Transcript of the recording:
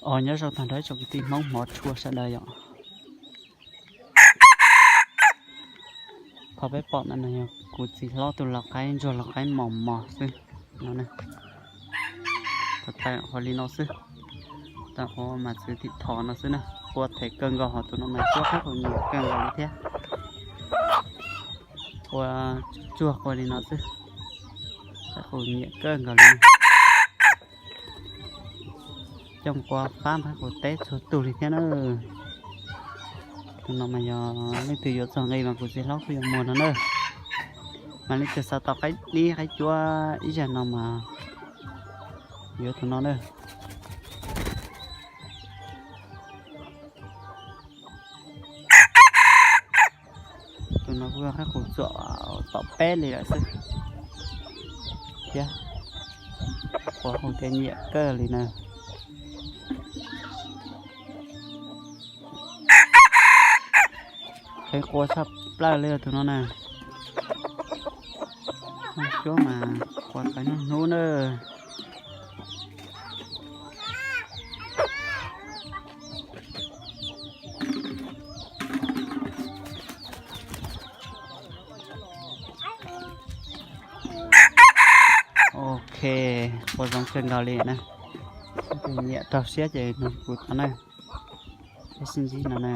Os, nyob zoo tag nrho ib tsoom kwv tij Hmoob hmov tshua sawv daws yom. Qhov peb pom ntawm no yog kuv txiv hlob tus lau qaib ntsuag lau qaib mos mos xwb no. Tau qhov li no xwb, tau qhov mas txwv tim thov no xwb na. Qua them kawg nkaus, ho tus no mas cuab qab qus nyiam kawg nkaus li thiab. Qua tsuag qua li no xwb, qab qus nyiam kawg nkaus li. Coj qua fab qab qus teb txhua tug li thiab na. Tus no mas yog leej twg yuav txog nqi mas kuv txiv hlob kuj yuav muag no na. Mas leej twg xav tau qaib dib qaib cuab ib zag no mas yuav tus no na. Tus no kuj yog qab qus txuam tom peb li lawm xwb thiab. Qua qus tias nyiam kawg li na. Qeeb qua tshaj plaws li tus no na. Cuab mas qua tau niaj hnub na. Ok, qua zoo kawg nkaus li na. Nyiam raug siab ces nug kuv tau na. Peb sib ntsib no na.